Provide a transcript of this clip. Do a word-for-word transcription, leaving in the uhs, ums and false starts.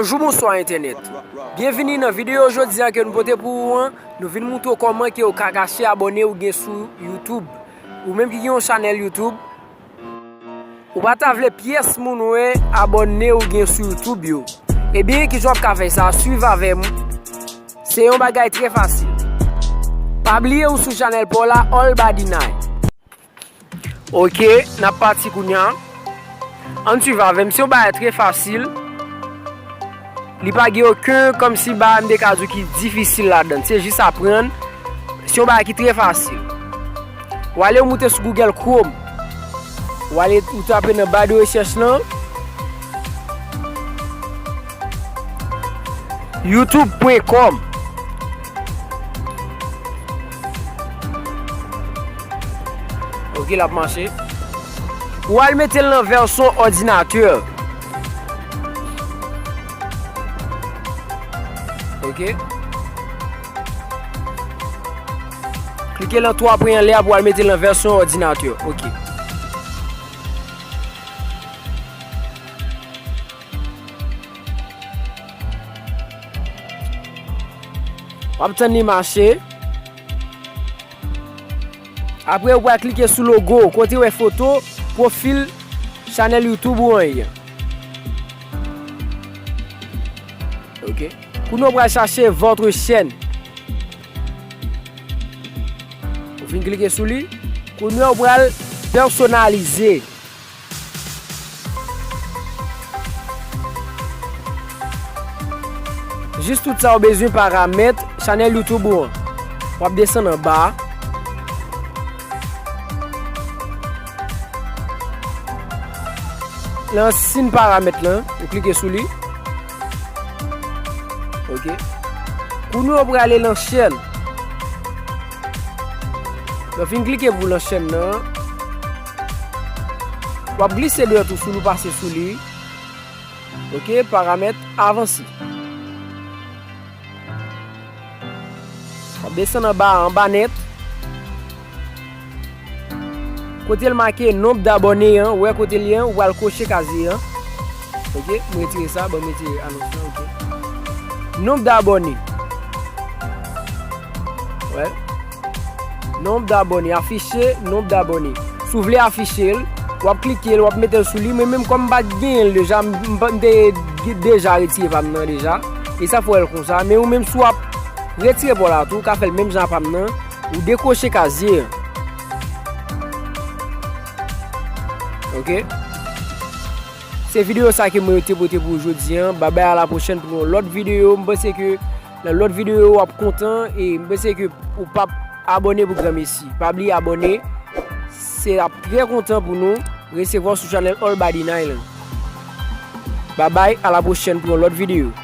Bonjou, bonswa entènèt. Byenvini nan videyo jodi a ke nou pote pou ou an. Nou vin moutre w kòman ke w ka kache abòne ou gen sou YouTube. Ou menm ki gen yon chanèl YouTube, ou pa ta vle pyès moun wè abòne ou gen sou YouTube yo. Ebyen, kijan w ap ka fè sa? Swiv avè m. Se yon bagay trè fasil. Pa bliye ou sou chanèl pa w la, All Badinay. Ok, n ap pati kounye a. Ann swiv avè m. Se yon bagay trè fasil. Li pa gen okenn kòmsi bagay m te ka di w ki difisil ladan l. Se jis aprann. Se yon bagay ki trè fasil. W ale w moute sou Google Chrome. W ale ou tape nan ba de rechèch lan. youtube pwen kòm. Ok, l ap mache. Ou al mete l nan vèsyon òdinatè. Ok. Klike nan twa pwen anlè a pou al mete l nan vèsyon òdinatè. Ok. W ap tann li mache. Apre, ou pral klike sou logo, kote w wè foto, pwofil, chanèl YouTube ou an ye. Ok. Kounye a, ou pral chache votre chaîne. Ou fin klike sou li. Kounye a, ou pral pèsonalize. Jis tout sa ou bezwen paramèt chanèl YouTube ou an. W ap desann anba. Nan sin paramèt lan, ou klike sou li. Ok. Kounye a, ou prale nan chèn. Lè w fin klike pou lan chèn nan, w ap glise dwèt ou sou li, pase sou li. Ok, paramèt avanse. W ap desann anba, anba nèt. Kote l make nonb dabòne an, ou wè kote l ye an, ou pral koche kazye an. Ok, m retire sa, ban m retire anons lan, ok. Nonb dabòne. Wè. Nonb dabòne, afiche nonb dabòne. Si w vle afiche l, w ap klike l, w ap mete l sou li. Mwen menm, kòm m pa t genyen l deja, m, m, m te deja retire pa m nan deja. E sa fè w wè l konsa. Men ou menm, si w ap retire pa w la tou, ou ka fè l menm jan pa m nan. Ou dekwoche kazye an. Ok. Se videyo sa ke mwen te pote pou ou jodi an. Babay, a la pwochèn pou yon lòt videyo. M panse ke nan lòt videyo w ap kontan e m panse ke ou p ap abòne pou granmesi. Pa bliye abòne. Se ap trè kontan pou nou resevwa w sou chanèl All Badinay lan. Babay, a la pwochèn pou yon lòt videyo.